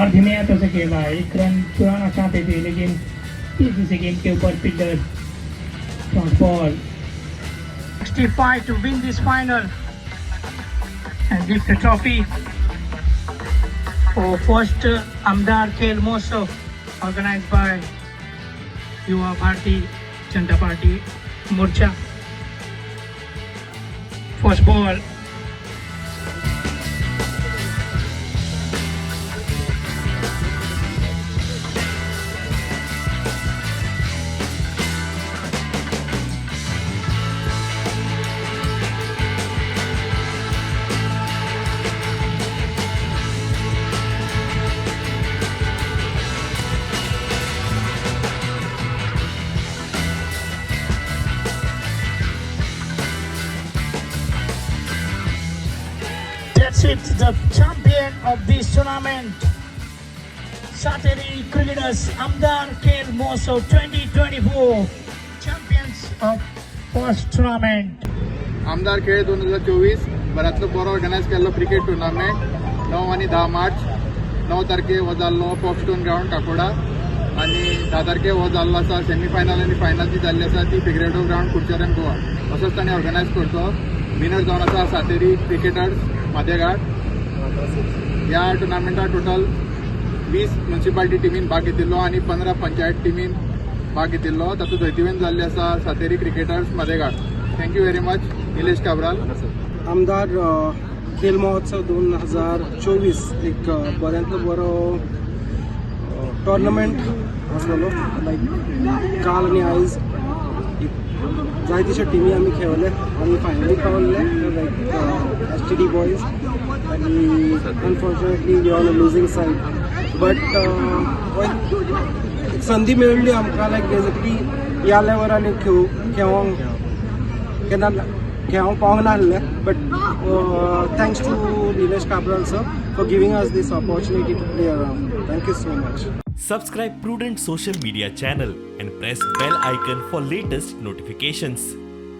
और धीमे हाथों से खेला है। एक रन चुराना चाहते थे, लेकिन तेजी से गेंद के ऊपर fielder. Short ball. 65 to win this final and lift the trophy for first Amdar Khel Mahotsav organized by Yuva Bharati Janata Party Morcha. First ball. That's it, the champion of this tournament, Sateri Cricketers Amdar Khel Mahotsav 2024, champions of first tournament. आमदार खेळ 2024 बऱ्यांतलो बरो organise केल्लो cricket tournament. 9 आनी 10 मार्च. 9 तारखे हो जाल्लो पॉपस्टोन ground, Kakoda आनी 10 तारखे हो जाल्लो आसा. सेमीफायनल आनी फायनल जी जाल्ली आसा ती फिगरेडो ग्रावंड, कुडचरेम, गोवा. असोच तांणी ऑर्गनायज करचो. विनर जावन आसा सातेरी क्रिकेटर्स, मादेघाट. ह्या टुर्नामेंटात टोटल 20 म्युन्सिपालिटी टिमीन भाग घेतिल्लो आनी 15 पंचायत टिमीन भाग घेतिल्लो. तातूंत जैतिवंत जाल्ले आसा Sateri cricketers, Madeghat. Thank you very much. Nilesh Cabral. आमदार खेल महोत्सव 2024 एक बऱ्यांतलो बरो टोर्नामेंट आसलेलो. लायक काल आनी आयज एक जाय तश्यो टिमी आमी खेळले आनी फायनली पावल्ले, लायक एसटीडी बॉयज, आनी unfortunately we on a losing side, but एक संदी मेळ्ळी आमकां. लायक बेजिकली ह्या लेवलार खेळोंक केन्ना खेळोंक पावंक नासलें, but thanks to Nilesh Cabral sir for giving us this opportunity to play around. Thank you so much. Subscribe Prudent Social Media channel and press bell icon for latest notifications.